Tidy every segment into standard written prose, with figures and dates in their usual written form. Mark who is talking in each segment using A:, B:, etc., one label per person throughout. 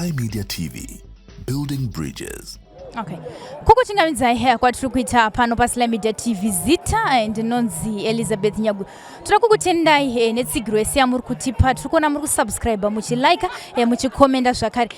A: Sly Media TV, building bridges.
B: Okay. Kukuchingamidzai here kwatiri kuita pano paSly Media TV zita eh, ndinonzi Elizabeth Nyagu. Toda kukutendai eh, netsigiro yese yamuri kutipa. Tiri kuona muri kusubscribe, muchilike, eh, muchikomenda zvakare.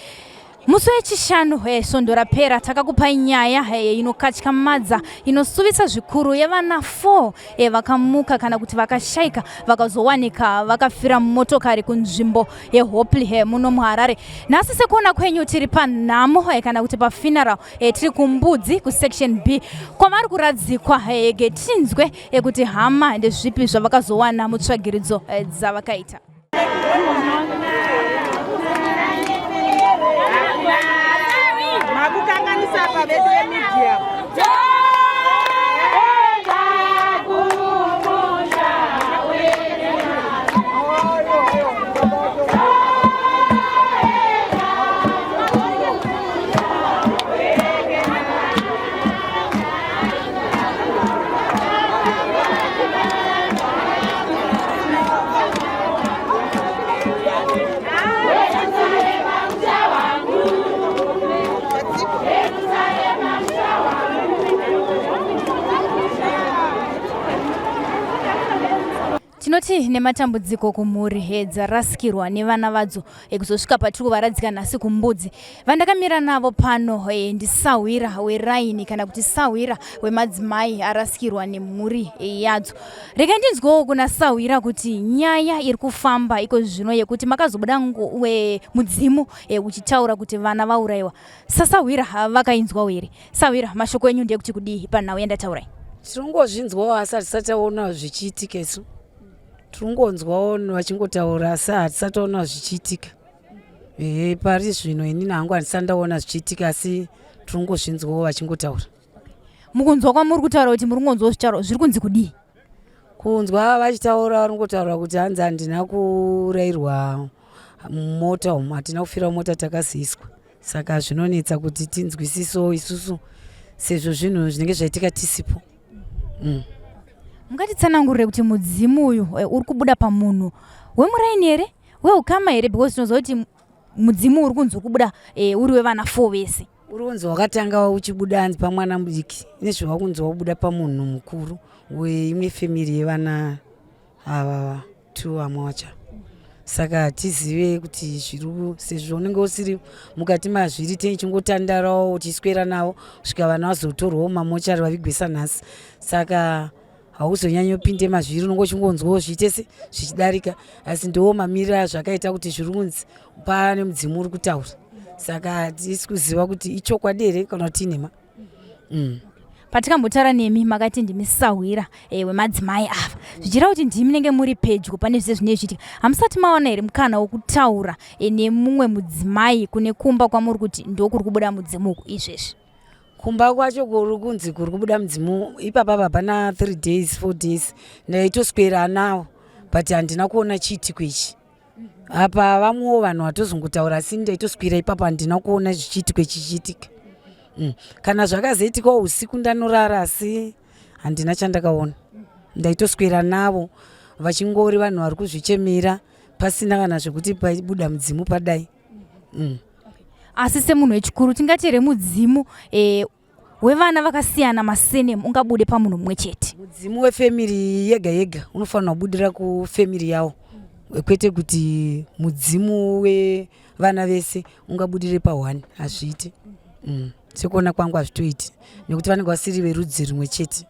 B: Musi wechishanu eh, svondo rapera takakupai nyaya eh, inokatyamadza inosuvisa zvikuru yevana 4 eh, vakamuka kana kuti vakashaika vakazowanika vakafira mumotokari kunzvimbo yeHopley eh, muno muHarare. Nhasi sekuona kwenyu tiri panhamo eh, kana kuti pafuneral eh, tiri kuMbudzi kusection B kwavari kuradzikwa eh, getinzwe eh, kuti hama ndezvipi zvavakazowana mutsvagiridzo eh, dzavakaita.
C: Makukanganisa apa vedu vemedia.
B: Tinoti nematambudziko kumhuri dzarasikirwa nevana vadzo kuzosvika patiri kuvaradzika nhasi kuMbudzi. Vandakamira navo pano ndisahwira weraini kana kuti sahwira wemadzimai arasikirwa nemhuri yadzo. Regai ndinzwewo kuna sahwira kuti nyaya iri kufamba iko zvino yekuti makazobuda mudzimu uchitaura kuti vana vaurayiwa. Sasahwira vakainzwawo here? Sahwira, mashoko enyu ndeyekuti kudii panhau yandataurai?
D: Tirongozvinzwawo asi hatisati taona zvichiitika isu. Tiringonzwawo vachingotaura asi hatisati taona zvichiitika. Ehe, pari zvino inini hangu handisati ndaona zvichiitika asi tirongozvinzwawo vachingotaura.
B: Mukunzwa kwamuri kutaura kuti muri kungonzwawo zvichitaurwa zviri kunzi kudii?
D: Kunzwa vachitaura vari kungotaura kuti hanzi handina kurairwa mumota umu, hatina kufira mumota takaziiswa. Saka zvinonetsa kuti tinzwisisewo isusu sezvo zvinhu zvinenge zvaitika tisipo.
B: Mungatitsanangurire kuti mudzimu uyu uri kubuda pamunhu wemuraini here, weukama here? Because tinoziva kuti mudzimu uri kunzi uri kubuda uri wevana 4 vese.
D: Uri kunzi wakatanga uchibuda hanzi pamwana mudiki, nezvawakunzi wabuda pamunhu mukuru weimwe family yevana ava 2 vamwe vacho. Saka hatizive kuti zviri sezvo unenge usiri mukati mazviri, tichingotandarawo uchiswera navo kusvika vana vazotorwawo mamochari vavigwisa nhasi. Saka hauzonyanyopinde mazviri, unenge uchingonzwawo zviite se zvichidarika, asi ndiwo mamiriro azvakaita kuti zviri kunzi pane mudzimu uri kutaura. Saka hatisi kuziva kuti ichokwadi here kana kuti inhema.
B: Patikambotaura nemi makati ndimi sahwira wemadzimai ava, zvichireva kuti ndimi nenge muri pedyo pane zvese zvinenge zvichiitika. Hamusati mawana here mukana wokutaura nemumwe mudzimai kune kumba kwamuri kuti ndokuri kubuda mudzimu uku izvezvi?
D: Kumba kwacho kuri kunzi kuri kubuda mudzimu ipapa hapana 3 days 4 days ndaitoswera nawo, but handina kuona chiitiko ichi. Apa vamwewo vanhu vatozongotaura asi ndaitoswera ipapo handina kuona zvichiitiko chichiitika. Kana zvakazoitikawo usiku ndanorara asi handina chandakaona. Ndaitoswera navo vachingori vanhu vari kuzvichemera pasina kana zvekuti paibuda mudzimu padai.
B: Asi semunhu wechikuru tingati here mudzimu wevana vakasiyana masenemu ungabude pamunhu mumwe chete?
D: Mudzimu wefemiri yega yega unofanira kubudira kufemiri yawo, kwete kuti mudzimu wevana vese ungabudire pa1, hazviiti. Sekuona kwangu hazvitoiti nekuti vanenge vasiri verudzi rumwe chete.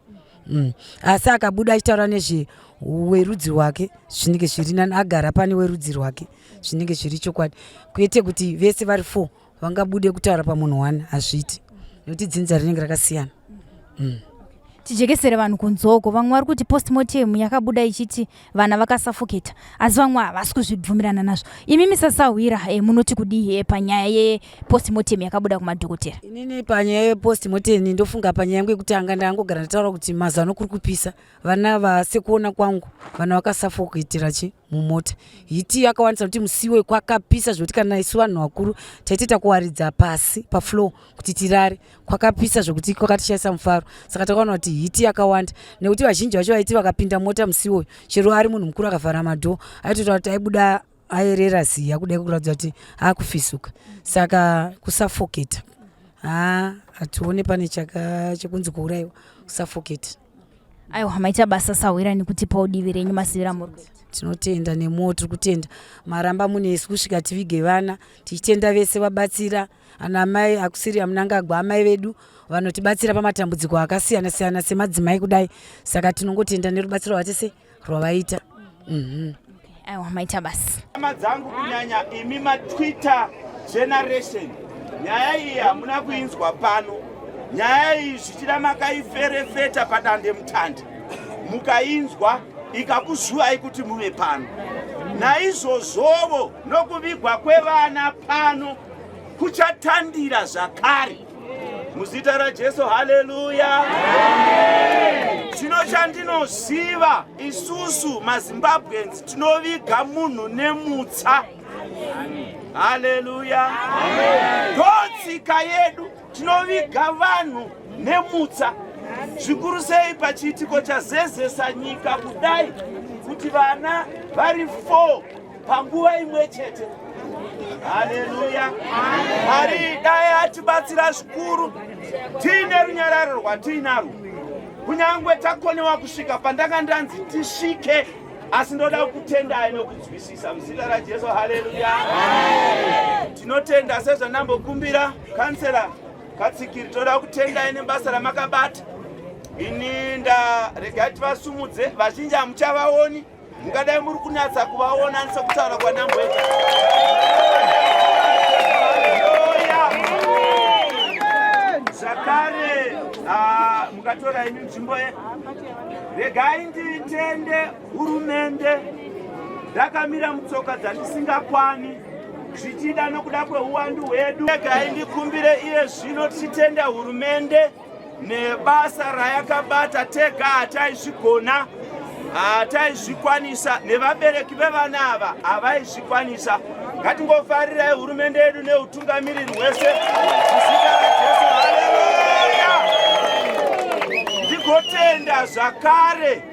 D: Asi akabuda achitaura nezve werudzi rwake zvinenge zviri nani, agara pane werudzi rwake zvinenge zviri chokwadi, kwete kuti vese vari 4 vangabude kutaura pamunhu 1, hazviiti nekuti dzinza rinenge rakasiyana.
B: Tijekesere vanhu kunzoko, vamwe vari kuti postmortem yakabuda ichiti vana vakasafoketa, asi vamwe havasi kuzvibvumirana nazvo. Imi misasahwira munoti kudii panyaya yepostmortem yakabuda kumadhokotera?
D: Inini panyaya yepostmortem ndofunga panyaya yangu yekutanga ndangogara ndataura kuti mazano kuri kupisa vana vasekuona kwangu vana vakasafoketera chi mumota. Hiti yakawandisa kuti musiwe kwakapisa zvekuti kana isu vanhu vakuru taitoita kuwaridza pasi pafloor kuti tirare, kwakapisa zvekuti kwakatishaisa mufaro. Saka takaona kuti hiti yakawanda nekuti vazhinji vacho vaiti vakapinda mota musiwo chero ari munhu mukuru akavhara madhoo aitotaura kuti aibuda Ayerera ziya kudai kuratidza kuti akufisuka saka kusafoketa haa hatione pane chaka chekunzi kuurayiwa kusafoketa.
B: Aiwa maita basa sahwira nekutipawo divi renyu masivira muri kuita.
D: Tinotenda nemuwo tiri kutenda maramba munesu kusvika tivige vana tichitenda vese vabatsira ana amai akusiri amunangagwa amai vedu vanotibatsira pamatambudziko akasiyana siyana semadzimai kudai saka tinongotenda nerubatsiro rwatese rwavaita mm -hmm.
B: Aiwa maita basa.
E: Hama dzangu kunyanya imi maTwitter generation, nyaya iyi hamuna kuinzwa pano. Nyaya iyi zvichida makaiferefeta padandemutande mukainzwa ikakuzvuvai kuti muve pano. Naizvozvovo nokuvigwa kwevana pano kuchatandira zvakare muzita raJesu. Haleluya! Zvino chandinoziva isusu maZimbabweans tinoviga munhu nemutsa. Haleluya! Ndotsika yedu, tinoviga vanhu nemutsa, zvikuru sei pachiitiko chazezesa nyika kudai, kuti vana vari 4 panguva imwe chete. Haleluya! Mwari dai atibatsira zvikuru, tiine runyararo rwatiinarwo, kunyange takonewa kusvika pandanga ndanzi tisvike, asi ndoda kukutendai nokunzwisisa muzita raJesu. Haleluya! Tinotenda sezvandambokumbira kansela Katsikiri, toda kutendai nebasa ramakabata. Ini ndaregai tivasumudze, vazhinji hamuchavaoni, mungadai muri kunatsa kuvaona sekutaura kwanamboita. Zvakare ah, mukatora imi nzvimbo regai nditende hurumende ndakamira mutsoka dzandisingakwani, zvichida nokuda kweuwandu hwedu. Regai ndikumbire iye zvino tichitenda hurumende nebasa rayakabata. Tega hataizvigona, hataizvikwanisa, nevabereki vevana ava havaizvikwanisa. Ngatingofarirai hurumende yedu neutungamiriri hwese muzita raJesu. Haleluya! Ndigotenda zvakare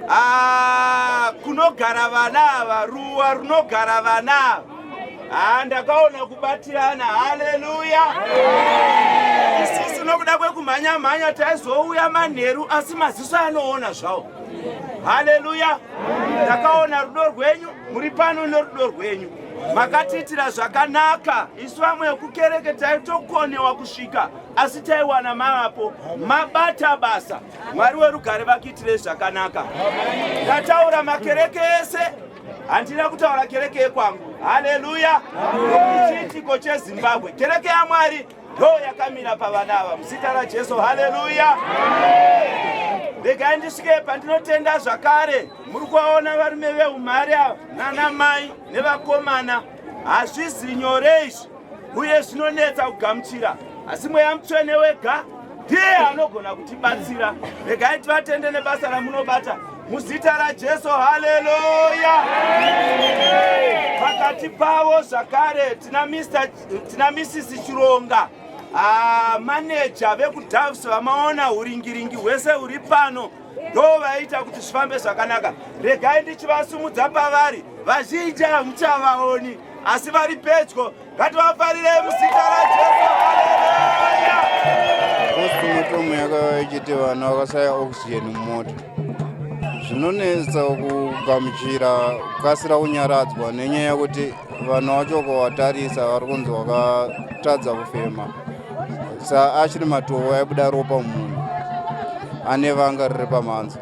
E: ah, kunogara vana ava, ruwa runogara vana ava. Ah, ndakaona kubatirana. Haleluya! Isusu nokuda kwekumhanya mhanya taizouya manheru, asi maziso anoona zvawo. Haleluya! Ndakaona rudo rwenyu, muri pano nerudo rwenyu, makatiitira zvakanaka. Isu vamwe vekukereke taitokonewa kusvika, asi taiwana mavapo mabata basa. Mwari werugare vakuitirei zvakanaka. Ndataura makereke ese, handina kutaura kereke yekwangu. Haleluya! Chiitiko cheZimbabwe, kereke yaMwari ndo yakamira pavana ava muzita raJesu. Haleluya! Regai ndisvike pandinotenda zvakare. Muri kuvaona varume veumhari ava nana mai nevakomana, hazvizi nyore izvi uye zvinonetsa kugamuchira, asi Mweya Mutsvene wega ndiye anogona kutibatsira. Regai tivatende nebasa ramunobata muzita raJesu. Haleluya! Pakati pavo zvakare tina Mr tina Mrs Chironga, ah, maneja vekuDoves, vamaona huringiringi hwese huri pano ndo vaita kuti zvifambe zvakanaka. Regai ndichivasumudza pavari, vazhinji hamuchavaoni asi vari pedyo. Ngativafarirei muzita raJesu. Haleluya!
F: Postmortem yakauya ichiti vana vakashaya oxygen mumota. Zvinonetsa kugamuchira, kukasira kunyaradzwa nenyaya yekuti vanhu vacho ukavatarisa vari kunzi vakatadza kufema. Sa achiri matovo aibuda ropa mumunhu ane vanga riri pamhanza,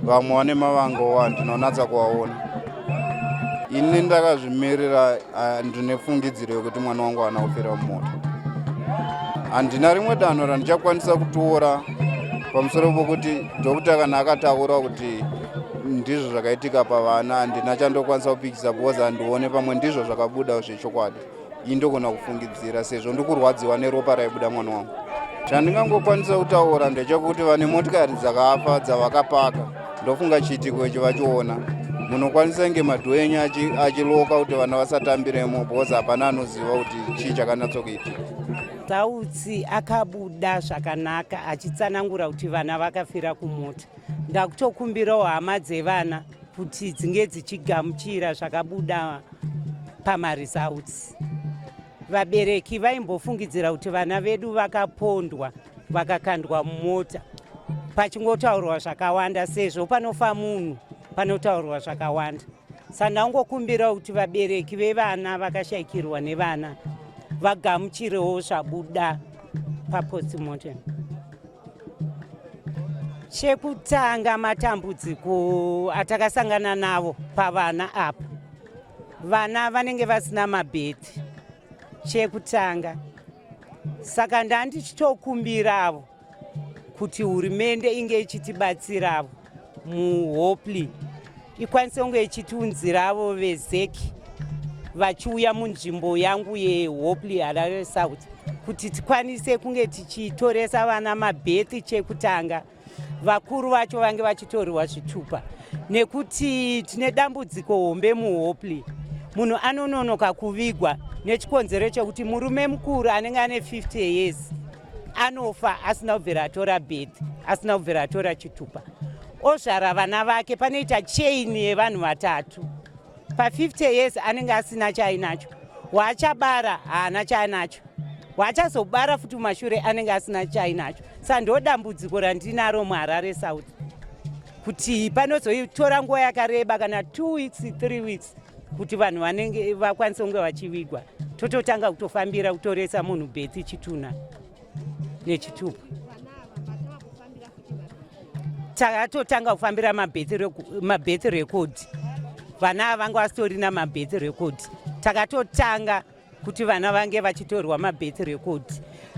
F: vamwe vane mavangawo handinonatsa kuvaona. Ini ndakazvimirira, ndine fungidziro yekuti mwana wangu haana kufira mumota. Handina rimwe danho randichakwanisa kutora pamusoro pokuti doctor kana akataura kuti ndizvo zvakaitika pavana, handina chandokwanisa kupikisa because handione pamwe ndizvo zvakabuda zvechokwadi. Ini ndogona kufungidzira sezvo ndikurwadziwa neropa raibuda mwana wangu. Chandingangokwanisa kutaura ndechekuti vane motikari dzakafa dzavakapaka, ndofunga chiitiko ichi vachiona, munokwanisa inge madhoo enyu achiloka kuti vana vasatambiremo because hapana anoziva kuti chii chakanatsokuitika.
G: Tsautsi akabuda zvakanaka achitsanangura kuti vana vakafira kumota. Ndakutokumbirawo hama dzevana. kuti dzinge dzichigamuchira zvakabuda pamaresults. Vabereki vaimbofungidzira kuti vana vedu vakapondwa vakakandwa mumota, pachingotaurwa zvakawanda sezvo panofa munhu panotaurwa zvakawanda. Saka ndangokumbira kuti vabereki vevana vakashaikirwa nevana vagamuchirewo zvabuda papostmortem. Chekutanga, matambudziko atakasangana navo pavana apa, vana vanenge vasina mabirth, chekutanga. Saka ndandichitokumbiravo kuti hurumende inge ichitibatsiravo muHopley, ikwanise kunge ichitiunziravo veZEC vachiuya munzvimbo yangu yeHopley, Harare South, kuti tikwanise kunge tichitoresa vana mabirth. Chekutanga, vakuru vacho vange vachitorerwa zvitupa, nekuti tine dambudziko hombe muHopley. Munhu anononoka kuvigwa nechikonzero chekuti murume mukuru anenge ane 50 years anofa asina kubvira atora birth, asina kubvira atora chitupa, ozvara vana vake, panoita chain yevanhu vatatu. Pa50 years anenge asina chaainacho, waachabara haana chaanacho, waachazobara futi mumashure anenge asina chaainacho. Saka ndo dambudziko randinaro muHarare South, kuti panozoitora nguva yakareba, kana 2 weeks, 3 weeks, kuti vanhu vanenge vakwanise kunge vachivigwa. Tototanga kutofambira kutoresa munhu birth, chitunha nechitupa. Takatotanga kufambira mabirth record. Vana ava vanga vasitorina mabirth record. Takatotanga kuti vana vange vachitorwa mabirth record,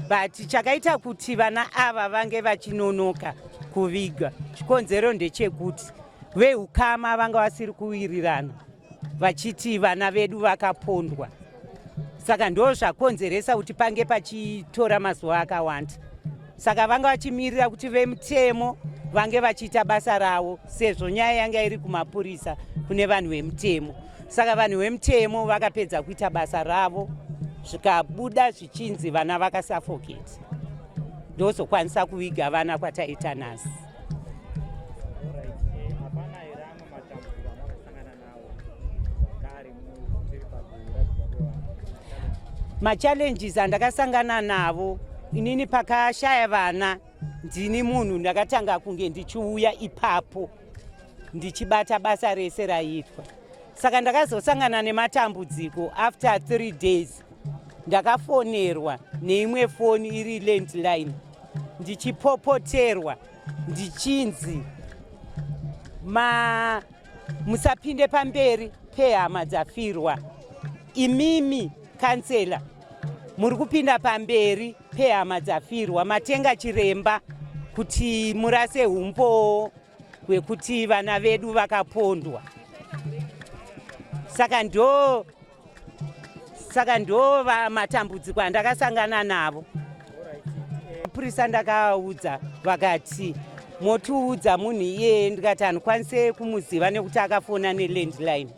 G: but chakaita kuti vana ava vange vachinonoka kuvigwa, chikonzero ndechekuti veukama vanga vasiri kuwirirana, vachiti vana vedu vakapondwa. Saka ndo zvakonzeresa kuti pange pachitora mazuva akawanda. Saka vanga vachimirira kuti vemutemo vange vachiita basa ravo, sezvo nyaya yanga iri kumapurisa, kune vanhu vemutemo. Saka vanhu vemutemo vakapedza kuita basa ravo, zvikabuda zvichinzi vana vakasuffocate, ndozokwanisa kuviga vana kwataita nhasi.
H: Hapana here amwe matambudziko amakasangana nawo zvakare tiri pakuradzikwa kwevana?
G: Machallenges andakasangana navo inini pakashaya vana, ndini munhu ndakatanga kunge ndichiuya ipapo ndichibata basa rese raiitwa. Saka ndakazosangana nematambudziko after 3 days. Ndakafonerwa neimwe foni iri landline, ndichipopoterwa, ndichinzi ma musapinde pamberi pehama dzafirwa. Imimi kansela muri kupinda pamberi pehama dzafirwa, matenga chiremba kuti murase umbowo hwekuti vana vedu vakapondwa. Saka ndo matambudziko andakasangana navo. Mapurisa ndakaaudza, vakati motiudza munhu iyeye. Ndikati handikwanise kumuziva nekuti akafona nelandline.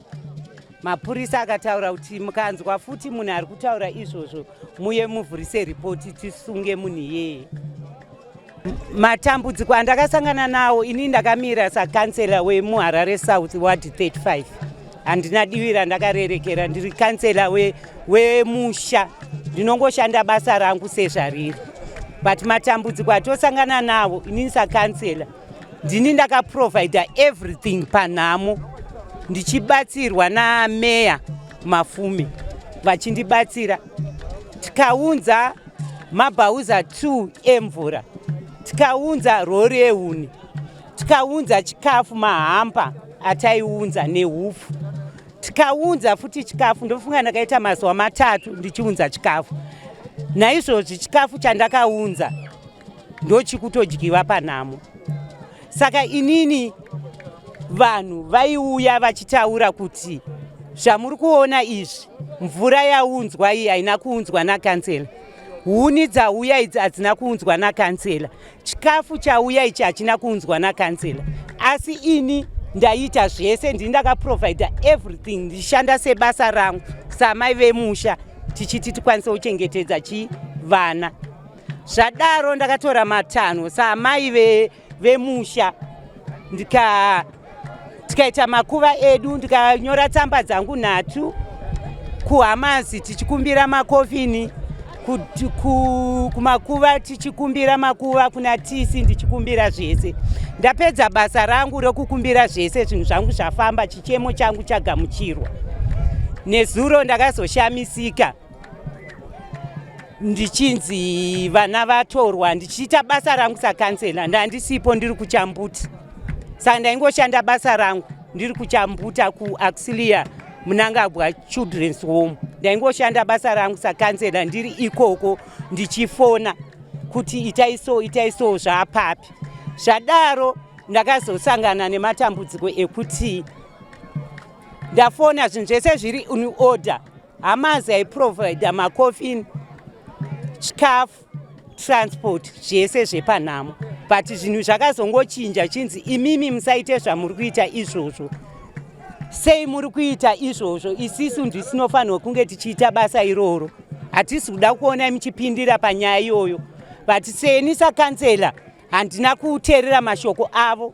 G: Mapurisa akataura kuti mukanzwa futi munhu ari kutaura izvozvo, muye muvhurise ripoti, tisunge munhu iyeye. Matambudziko andakasangana nawo ini, ndakamira sakansela wemuHarare South, Ward 35. Handina divi randakarerekera, ndiri kansela wemusha, ndinongoshanda basa rangu sezvariri. But matambudziko atosangana nawo inini sakansela, ndini ndakaprovida everything panhamo, ndichibatsirwa nameya Mafume, vachindibatsira. Tikaunza mabhauza 2 emvura, tikaunza rori yehuni, tikaunza chikafu, mahamper ataiunza neupfu, tikaunza futi chikafu. Ndofunga ndakaita mazuva 3 ndichiunza chikafu. Naizvozvi chikafu chandakaunza ndochikutodyiwa panhamo. Saka inini vanhu vaiuya vachitaura kuti zvamuri kuona izvi, mvura yaunzwa iyi haina kuunzwa nakansela, huni dzauya idzi hadzina kuunzwa nakansela, chikafu chauya ichi hachina kuunzwa nakansela. Asi ini ndaiita zvese, ndini ndakaprovida everything, ndichishanda sebasa rangu samai vemusha, tichiti tikwanise kuchengetedza chi vana. Zvadaro ndakatora matanho saamai vemusha, Tikaita makuva edu, ndikanyora tsamba dzangu nhatu kuhamazi tichikumbira makofini, kumakuva tichikumbira makuva, kuna tisi ndichikumbira zvese. Ndapedza basa rangu rekukumbira zvese, zvinhu zvangu zvafamba, chichemo changu chagamuchirwa. Nezuro ndakazoshamisika ndichinzi vana vatorwa. Ndichiita basa rangu sakansela, ndandisipo, ndiri kuChambuti, saka ndaingoshanda basa rangu ndiri kuChambuta kuAuxilia Mnangagwa Children's Home. Ndaingoshanda basa rangu sakansela ndiri ikoko, ndichifona kuti itai so, itai so, zvapapi. Zvadaro ndakazosangana nematambudziko ekuti ndafona, zvinhu zvese zviri in order, hamazi aiprovida makofini, chikafu, transport, zvese zvepanhamo, but zvinhu zvakazongochinja, chinzi imimi musaite zvamuri kuita izvozvo. Sei muri kuita izvozvo? Isisu ndisinofanirwa kunge tichiita basa iroro, hatisi kuda kuona muchipindira panyaya iyoyo. But seni sakansela handina kuteerera mashoko avo.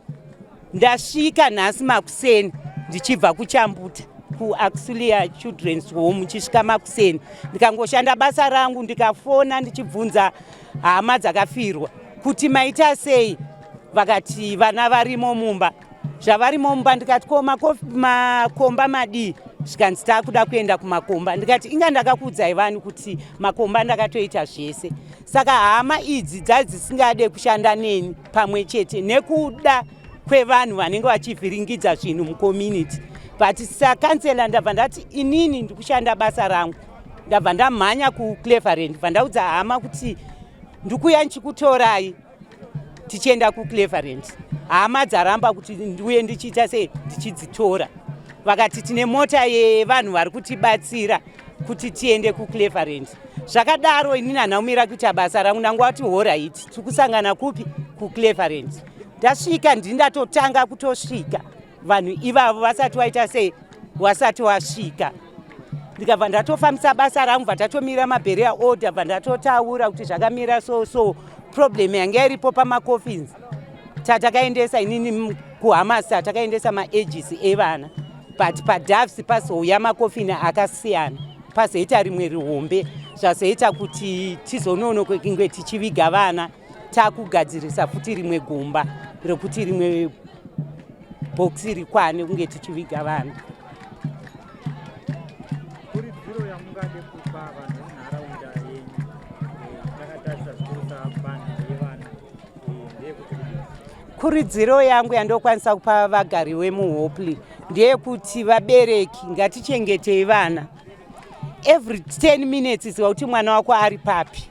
G: Ndasvika nhasi makuseni ndichibva kuChambuta kuAuxilia Children's Home, ndichisvika makuseni ndikangoshanda basa rangu, ndikafona ndichibvunza hama dzakafirwa kuti maita sei, vakati vana varimo mumba. Zvavarimo mumba, ndikati ko makomba madii? Zvikanzi taakuda kuenda kumakomba. Ndikati inga ndakakuudzai vanhu kuti makomba ndakatoita zvese. Saka hama idzi dzadzisingade kushanda neni pamwe chete nekuda kwevanhu vanenge vachivhiringidza zvinhu mucommunity. But sakansela ndabva ndati inini ndikushanda basa rangu. Ndabva ndamhanya kuCleveland, bva ndaudza hama kuti ndikuya ndichikutorai tichienda kuCleveland. Hama dzaramba kuti ndiuye ndichiita sei, ndichidzitora. Vakati tine mota yevanhu vari kutibatsira kuti tiende kuCleveland. Zvakadaro inini handina kuita basa rangu, ndangowati alright, tiri kusangana kupi? KuCleveland. Ndasvika, ndini ndatotanga kutosvika vanhu ivavo vasati waita sei, wasati wasvika. Ndikabva ndatofambisa basa rangu, bva tatomira maburial order, bva ndatotaura kuti zvakamira so so, problem yanga iripo pamacoffins tatakaendesa inini kuHamas, takaendesa maages evana, but paDoves pazouya makofini akasiyana, pazoita rimwe rihombe, zvazoita kuti tizononoke kunge tichiviga vana, takugadzirisa futi rimwe gomba rekuti rimwe bhokisi rikwane kunge tichiviga vana.
H: Kurudziro yamungade kupa vanhu venharaunda yenyu, takatarisa zvikurusa vanhu yevana, ndeyekuti kudii?
G: Kurudziro yangu yandokwanisa kupa vagari vemuHopley ndeyekuti vabereki ngatichengetei vana. Every 10 minutes ziva kuti mwana wako ari papi.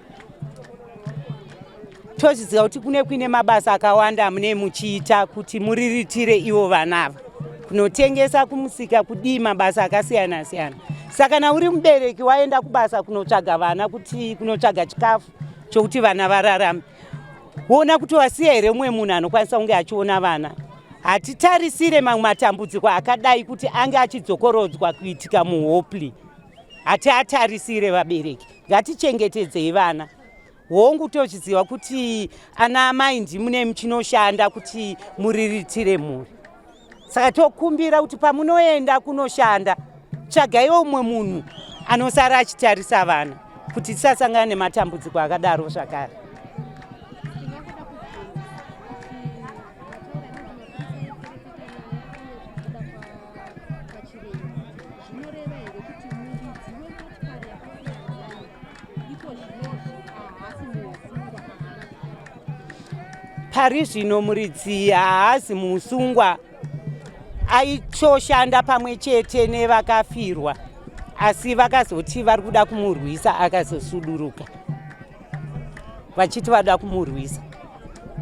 G: Tozviziva kuti kune kuine mabasa akawanda mune muchiita kuti muriritire ivo vana ava, kunotengesa kumusika, kudii, mabasa akasiyana siyana. Saka kana uri mubereki waenda kubasa kunotsvaga vana, kuti kunotsvaga chikafu chokuti vana vararame, woona kuti wasiya here mumwe munhu anokwanisa kunge achiona vana. Hatitarisire mamwe matambudziko akadai kuti ange achidzokorodzwa kuitika muHopley, hatiatarisire. Vabereki ngatichengetedzei vana. Hongu, tochiziva kuti ana amai ndimune muchinoshanda kuti muriritire mhuri, saka tokumbira kuti pamunoenda kunoshanda tsvagaiwo umwe munhu anosara achitarisa vana kuti tisasangana nematambudziko akadaro zvakare.
I: Ndingangoda kubvunza kuti mataura inoti nyaya zvabuda pachiremba, zvinoreva here kuti muridzi wemotikari yakafira vana iko zvinozvi haasi muusungwa?
G: Pari zvino muridzi haazi musungwa, aitoshanda pamwe chete nevakafirwa, asi vakazoti vari kuda kumurwisa, akazosuduruka vachiti vada kumurwisa.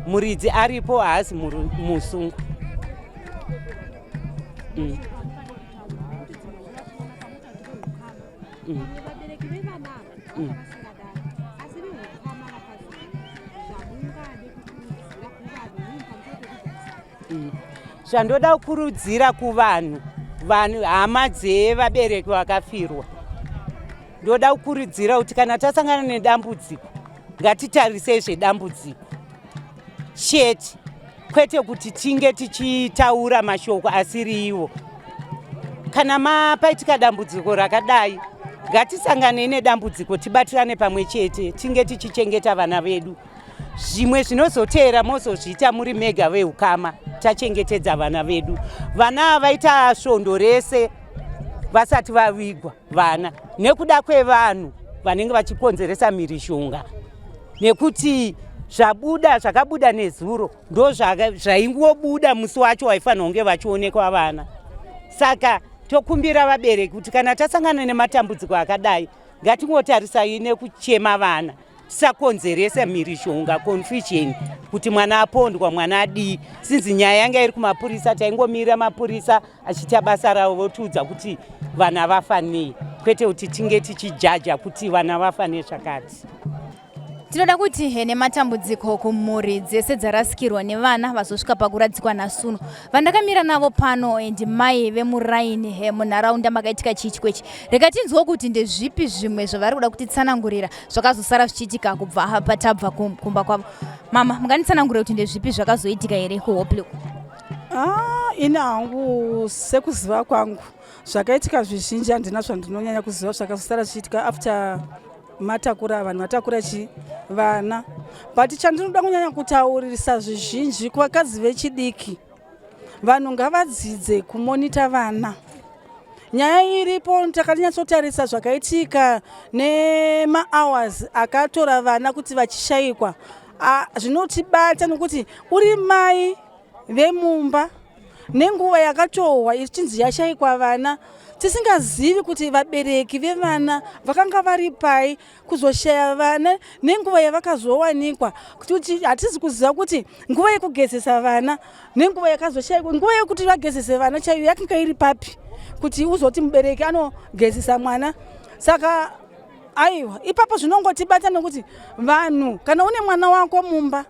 G: Muridzi aripo, haasi musungwa.
I: Vamwe vabereki vevana ava vanga vasingadaro, asi veukama vakazouya. Zvamungade kukurudzira kuvanhu imi pamusoro pekugarisana?
G: Zvandoda kukurudzira kuvanhu, vanhu hama dzevabereki vakafirwa, ndoda kukurudzira kuti kana tasangana nedambudziko ngatitarisei zvedambudziko chete. Kwete kuti tinge tichitaura mashoko asiri iwo. Kana mapaitika dambudziko rakadai, ngatisanganei nedambudziko tibatirane pamwe chete tinge tichichengeta vana vedu. Zvimwe zvinozoteera mozozviita muri mega veukama, tachengetedza vana vedu. Vana vaita svondo rese vasati vavigwa vana nekuda kwevanhu vanenge vachikonzeresa mhirizhonga, nekuti zvabuda zvakabuda nezuro ndo zvaingobuda musi wacho waifanira kunge vachionekwa vana. Saka tokumbira vabereki kuti kana tasangana nematambudziko akadai, ngatingotarisai nekuchema vana, tisakonzeresa mhirizhonga, confusion kuti mwana apondwa, mwana adii. Sinzi nyaya yanga iri kumapurisa, taingomirira mapurisa achiita basa ravo votiudza kuti vana vafa nei, kwete kuti tinge tichijaja kuti vana vafa nezvakati.
B: Tinoda kuti nematambudziko kumhuri dzese dzarasikirwa nevana vazosvika pakuradzikwa nhasi uno. Vandakamira navo pano ndimai vemuraini munharaunda makaitika chiitiko ichi. Rega tinzwewo kuti ndezvipi zvimwe zvavari kuda kutitsanangurira zvakazosara zvichiitika kubva patabva kumba kwavo. Mama, munganditsanangurira kuti ndezvipi zvakazoitika here kuHopley?
C: Ah, ini hangu sekuziva kwangu zvakaitika zvizhinji handina zvandinonyanya kuziva zvakazosara zvichiitika after matakura vanhu vatakura chi vana, but chandinoda kunyanya kutaurisa zvizhinji kuvakadzi vechidiki, vanhu ngavadzidze kumonita vana. Nyaya iripo, takanyatsotarisa zvakaitika nemahours akatora vana kuti vachishayikwa, zvinotibata nokuti uri mai vemumba nenguva yakatohwa ichinzi yashayikwa vana, tisingazivi kuti vabereki vevana vakanga vari pai kuzoshaya vana nenguva yavakazowanikwa, kuti hatisi kuziva kuti nguva yekugezesa vana nenguva yakazoshayikwa, nguva yekuti vagezese vana chaiyo yakanga iri papi kuti uzoti mubereki anogezesa mwana. Saka aiwa, ipapo zvinongotibata nekuti vanhu, kana une mwana wako mumba,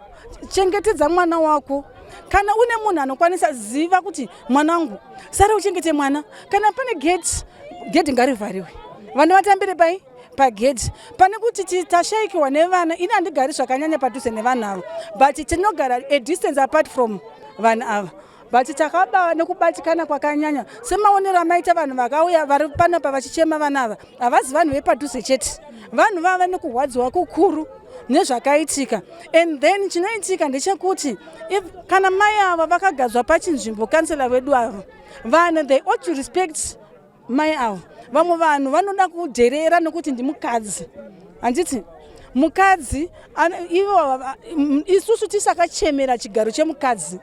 C: chengetedza mwana wako. Kana une munhu anokwanisa, ziva kuti mwanangu, sara uchengete mwana. Kana pane gate, gedhi ngarivhariwe, vana vatambire pai pagedhi, pane kuti tashayikiwa nevana. Ini handigari zvakanyanya padhuze nevanhu ava, but tinogara a distance apart from vanhu ava, but takaba nekubatikana kwakanyanya. Semaonero amaita vanhu vakauya vari panapa vachichema vana ava, havazi vanhu vepadhuze chete, vanhu vava nekurwadziwa kukuru nezvakaitika. And then chinoitika ndechekuti kana mai ava vakagadzwa pachinzvimbo, kansela vedu ava, vanhu they ought to respect mai avo. Vamwe vanhu vanoda kudherera nokuti ndimukadzi, handiti mukadzi ivo. Isusu tisakachemera chigaro chemukadzi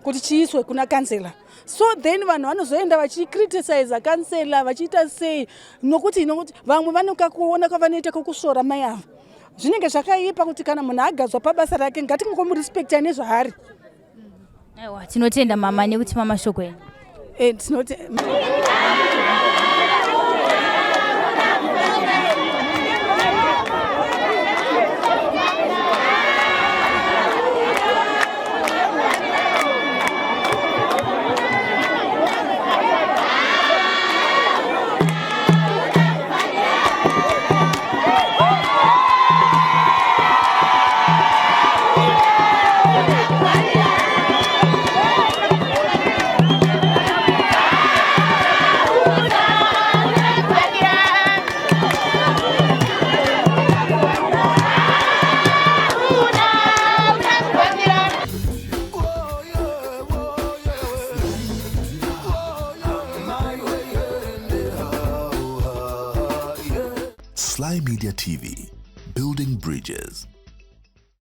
C: kuti chiiswe kuna kansela, so then vanhu vanozoenda vachicriticiza kansela, vachiita sei, nokuti vamwe vanokakuona kwavanoita kwokusvora mai ava. Zvinenge zvakaipa kuti kana munhu agadzwa pabasa rake, ngatingomurespecta nezvaari.
B: Aiwa, tinotenda mama nekuti mashoko enyu.
C: Tinoti
A: Sly Media TV, building bridges.